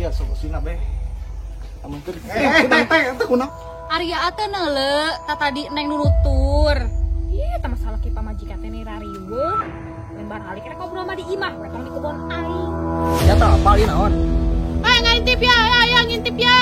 Aya solusina be. Amun teu teh teh kunaon? Ari aa teh neuleu ta tadi neng nunutur. Ih, tah masalah ki pamajikan teh rariweuh. Lain baralik rek ngobrol mah di imah, we tong di kebon aing. Ya tah apal ieu naon? Eh, ngintip ya, ya, ya ngintip ya.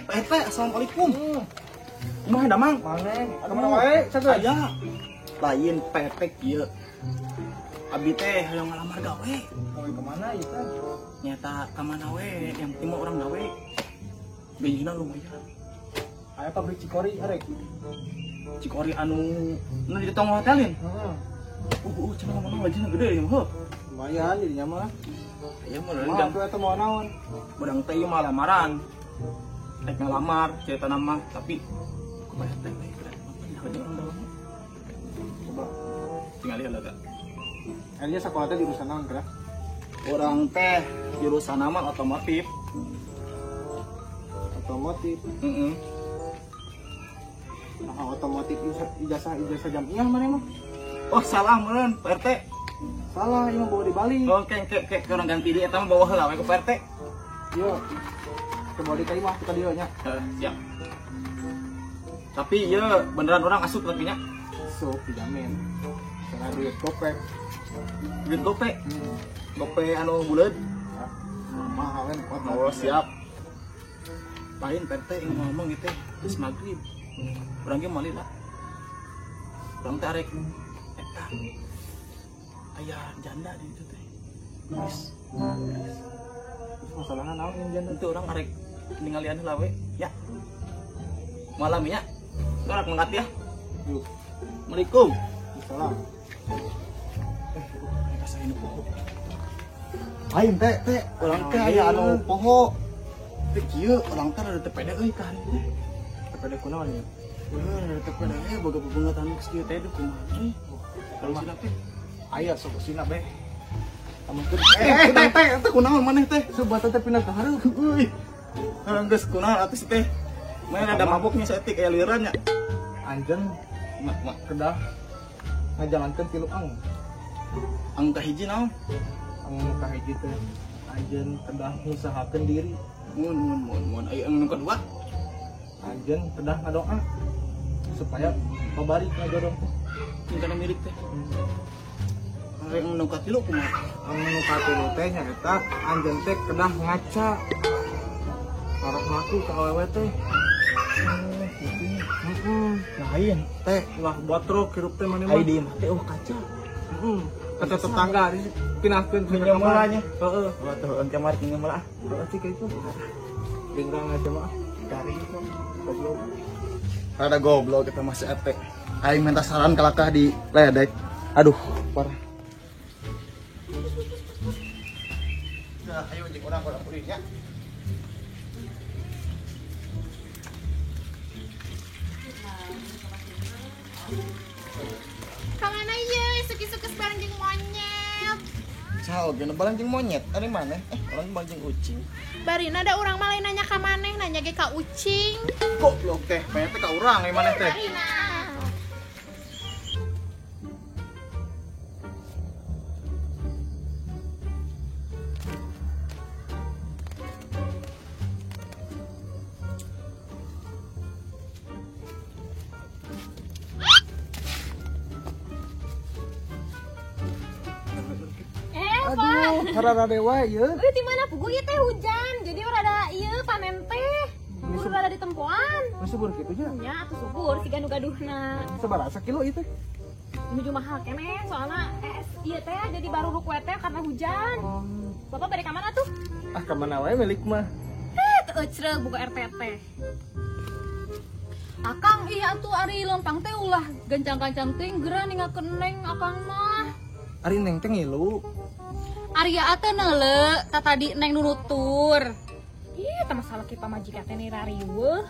Pak RT, assalamualaikum. Kumaha damang? Maneh, kemana wae? Satu aja. Lain Pak RT kieu. Abi teh hoyong ngalamar gawe. Gawe kemana ieu teh? Nyata ka mana we, yang penting mah urang gawe. Gajina lumayan. Aya pabrik Cikori arek. Cikori anu nu di tong hotelin. Heeh. Cenah ngomong gajina gede ya mah. Lumayan jadinya mah. Aya mah leureun. Mah atuh mau naon? Bedang teh ieu mah lamaran. Rek ngalamar cerita nama tapi kebayar teh baik orang dalam coba tinggal lihat lah akhirnya sekolah teh jurusan naon kira orang teh jurusan nama otomotif. Otomotif. Nah, otomotif ijazah jamiah mana emang? Oh salah meureun Pak RT. Salah ieu mah bawa di Bali. Oh ke orang ganti di eta mah bawa heula we ke Pak RT. Yo. Kembali ke imah kita dia nya. Siap. Tapi ya beneran orang asup tapi nya. Asup dijamin. Karena duit gope. Duit gope. Gope anu buleud. Mahal kan kuat. Oh siap. Lain PT yang ngomong gitu terus maghrib. Urang ge moal lah. Urang teh arek eta. Aya janda di ditu teh. Geus. Terus masalahna naon yang janda? Itu orang arek ninggalian heula we ya. Malam ya. Urang mangkat ya. Yuk. Assalamualaikum. Salam. Mereka saya nu poho. Lain teh teh urang teh aya anu poho. Teh kieu urang teh rada teu pede euy ka hari teh. Teu pede kunaon ieu? Heuh, rada teu pede euy boga bebeungeutan geus kieu teh kumaha euy. Kalau sina teh aya solusina be. Amun teh teh teh teh kunaon maneh teh? Subatan teh pindah ka hareup. Euy. Geus kunaon atuh si teh. Mana ada maboknya saeutik aya lieuran nya. Anjeun mak kedah ngajalankeun tilu ang. Ang kahiji naon? Ang kahiji teh anjeun kedah ngusahakeun diri. Mun mun mun mun aya ang nu kadua. Anjeun kedah ngadoa supaya babari ngajodong teh. Kana milik teh. Ang nu katilu kumaha? Ang nu katilu teh nyaeta anjeun teh kedah ngaca. Arah laku ka awewe teh. Lain teh lah botrok hirup teh maneh mah. Ai di imah teh kaca. Heeh. Kaca tetangga dipinahkeun pinjam heula nya. Heeh. Waduh, engke mari pinjam heula ah. Heeh cik itu. Dengrang aja mah. Dari goblok. Rada goblok kita masih ete. Aing minta saran kalakah di ledek. Aduh, parah. Nah, ayo jeung urang urang kuring nya. Kamana ieu isuk-isuk bareng jeung monyet. Saha oge nu bareng jeung monyet? Ari maneh? Urang bareng jeung ucing. Barina da urang mah lain nanya ka maneh, nanya ge ka ucing. Goblok teh, maneh teh ka urang ai maneh teh. Barina. Aduh, rada dewa ieu. Euy, di mana pugu ieu teh hujan. Jadi rada ieu panen teh. Kudu rada ditempoan. Nu subur kitu nya. Nya atuh subur siga nu gaduhna. Sabaraha sakilo ieu teh? Menuju mahal keneh soalna ieu teh jadi baru ruk teh karena hujan. Bapak bade ka mana tuh? Ah ka mana wae milik mah. Heh, teu eucreug buka RT teh. Akang iya atuh ari lempang teh ulah gancang-gancang teuing geura ninggalkeun Neng akang mah. Ari Neng teh ngilu. Ari aa teh neuleu tatadi Neng nunutur. Ih, tah masalah ki pamajikan teh rariweuh.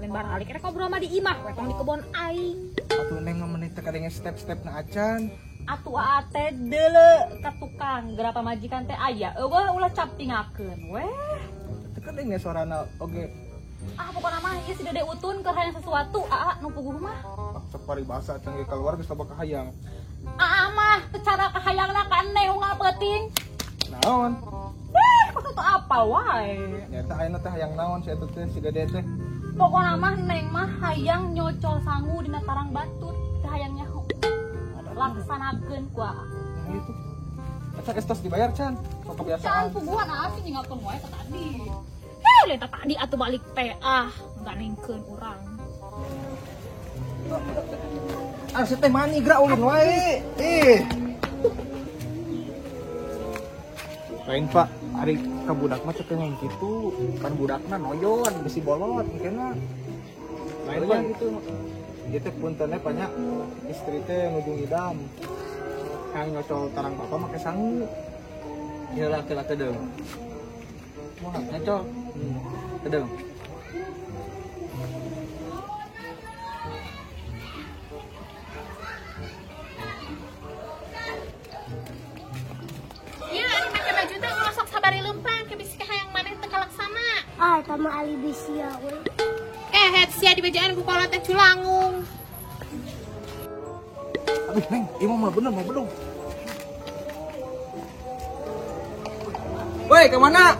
Lain baralik rek ngobrol mah di imah we tong di kebon aing. Atuh Neng mah meuni teh kadenge step-stepna acan. Atuh aa teh deuleu ka tukang geura pamajikan teh aya eueuh ulah captingakeun weh. Teu kadenge sorana oge. Ah pokona mah ieu si Dede Utun keur hayang sesuatu aa nu puguh mah. Ah sok paribasa can ge kaluar geus loba kahayang. Aa mah teu cara kahayangna ka Neng unggal peuting. Naon? Weh, kudu teu apal wae. Nyata ayeuna teh hayang naon si eta teh si Dede teh? Pokona mah Neng mah hayang nyocol sangu dina tarang batur, teu hayang nyaho. Laksanakeun ku aa. Nah itu. Eta geus tos dibayar can. Sok kebiasaan. Can puguhan aa sih ninggalkeun wae teh tadi. Heh, lain tadi atuh balik teh ah, nggak urang. Ah, si teh mani geura ulun wae. Ih. Lain Pak, ari ka budak mah teu yang kitu, kan budakna noyon, besi bolot engkena. Lain Pak gitu. Ieu teh puntenna banyak istri teh nuju ngidam. Hayang nyocol tarang bapak make sangu. Ieu lah kedeung. Wah, nyocol. Kedeung. Iya, ari make baju teh ulah sok sabari leumpang ke bisi hayang maneh teu kalaksana. Ah, eta mah alibi sia we. Kehet sia dibejaan ku kolot teh culangung. Aduh, Neng, ieu mah bener mah belum. Woi, ke mana?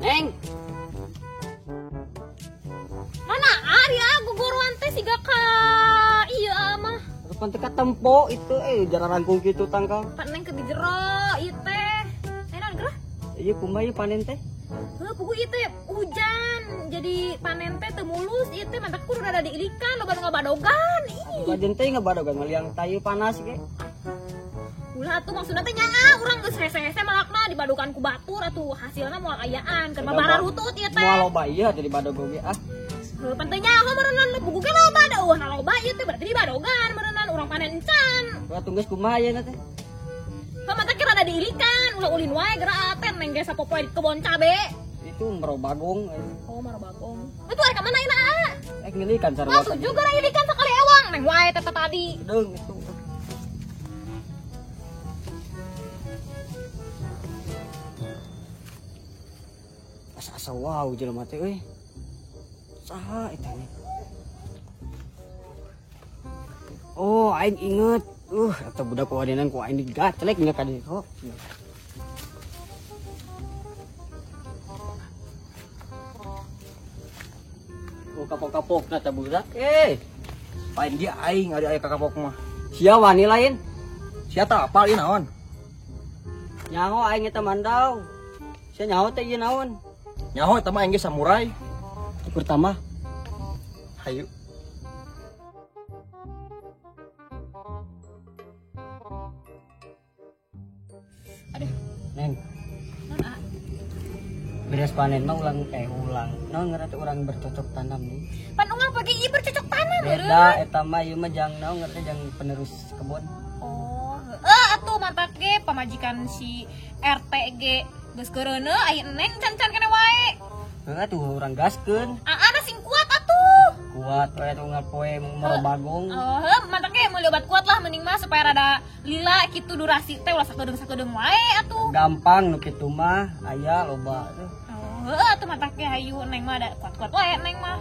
Neng. Mana ari guguruan teh siga ka ieu mah. Rupan teh katempo itu jaran rangkung kitu tangkal. Pan Neng ke di jero ieu teh. Naon geura? Ieu kumaha ieu panen teh? Heuh, puguh ieu teh hujan. Jadi panen teh teu mulus ieu teh mantak kudu rada diilikan loba nu ngabadogan. Ih. Badan teh ngabadogan ngaliang tayu panas ge. Ulah atuh maksudna teh nyaa urang geus hese-hese malakna dibadogan ku batur atuh hasilna moal ayaan keur babararutut ieu teh. Moal loba ieu teh dibadog oge ah. Heuh pan teu nyaho meureunnan puguh ge loba da eueuh na loba ieu teh berarti dibadogan meureunnan urang panen encan. Ulah tunggeus kumaha ayeuna teh? Heuh mata kira rada diilikan ulah ulin wae geura teh neng ge sapopoe di kebon cabe. Itu maro bagong. Oh maro bagong. Itu ari ka mana ieu aa? Rek ngilikan sarua. Masuk juga ra ilikan sakali ewang neng wae teh tadi. Deung itu. Asa wow jelema teh euy. Saha eta nih? Oh, aing inget. Eta budak ku adenan ku aing digatlek nya ka dieu. Oh, kapok-kapok na ta budak. Lain dia aing ari aya kakapok mah. Sia wani lain. Sia tah apal ieu naon? Nyaho aing eta mandau. Sia nyaho teh ieu naon? Nyaho eta mah aing ge samurai. Ukur tambah. Hayu. Aduh. Neng. Non, a. Beres panen mah ulang ulang. Naon ngaran teh urang bercocok tanam nih. Pan unggal pagi ieu bercocok tanam meureun. Beda eta mah ieu mah jang naon ngaran teh jang penerus kebon. Oh, heueuh atuh mantak ge pamajikan si RT ge geus keureuneuh aya Neng can-can kene wae. Heuh atuh urang gaskeun. Aa na sing kuat atuh. Kuat we atuh unggal poe maro bagong. Oh, heuh mantak ge meuli obat kuat lah mending mah supaya rada lila kitu durasi teh ulah sakedeung-sakedeung wae atuh. Gampang nu kitu mah aya loba tuh. Oh, heuh atuh mantak ge hayu Neng mah ada kuat-kuat wae Neng mah.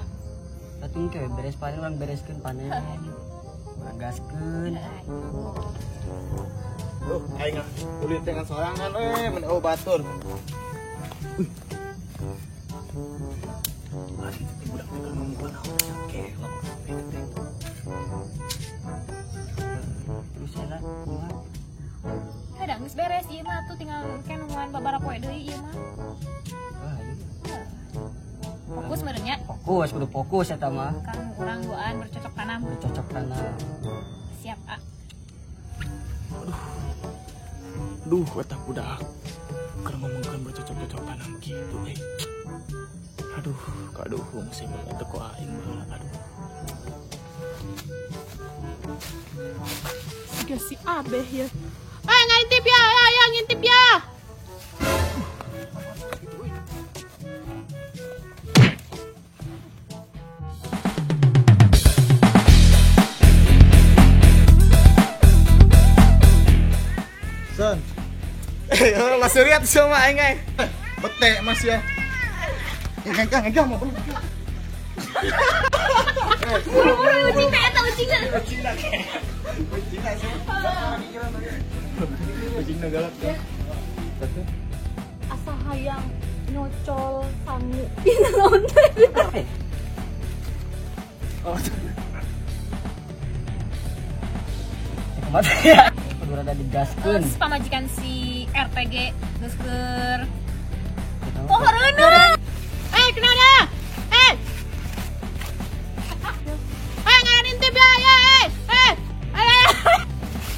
Atuh engke beres panen urang bereskeun panen. Urang gaskeun. Aing ah ulin teh ngan sorangan we mun eueuh batur. Asli teh budak teh ngomong naon kelok teh. Terus eta kumaha? Kadang geus beres ieu mah tuh tinggal kan nungguan babara poe deui ieu mah. Fokus meureun nya. Fokus, kudu fokus eta mah. Kan urang duaan bercocok tanam. Bercocok tanam. Siap, A. Aduh, eta budak keur ngomongkeun bercocok-cocok tanam kitu euy. Aduh, kaduhung sih banget ku aing baheula aduh. Siga si Abeh ya. Eh, ngintip ya, ya ngintip ya. Son. Mas Surya sama aing ai. Bete Mas ya. Enggak mau bener. Buru-buru ucing teh eta ucingna. Ucingna. Ucingna sih. Ucingna galak ya. Asa hayang nyocol sangu. Dina naon teh? Oh. Kumaha ya? Kudu rada digaskeun. Terus pamajikan si RTG geus keur pohoreuna. Eh, kenapa? Eh. Eh, ngaran intip ya, ya, eh. Eh. Eh.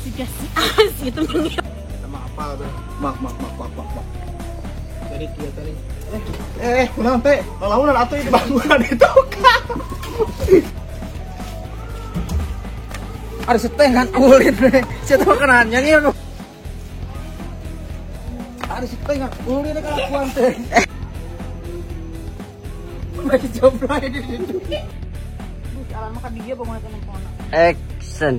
Siga si as gitu. Sama apa tuh? Maaf. Jadi kieu tadi. Eh, kunaon teh? Lalaunan atuh di bangunan itu kan. Ada setengan ulin deh. Saya tahu kan nyanyi aku. Ada setengan ulin kelakuan teh. Masih jomblo di situ. Alam mah ka dia bangun telepon. Action.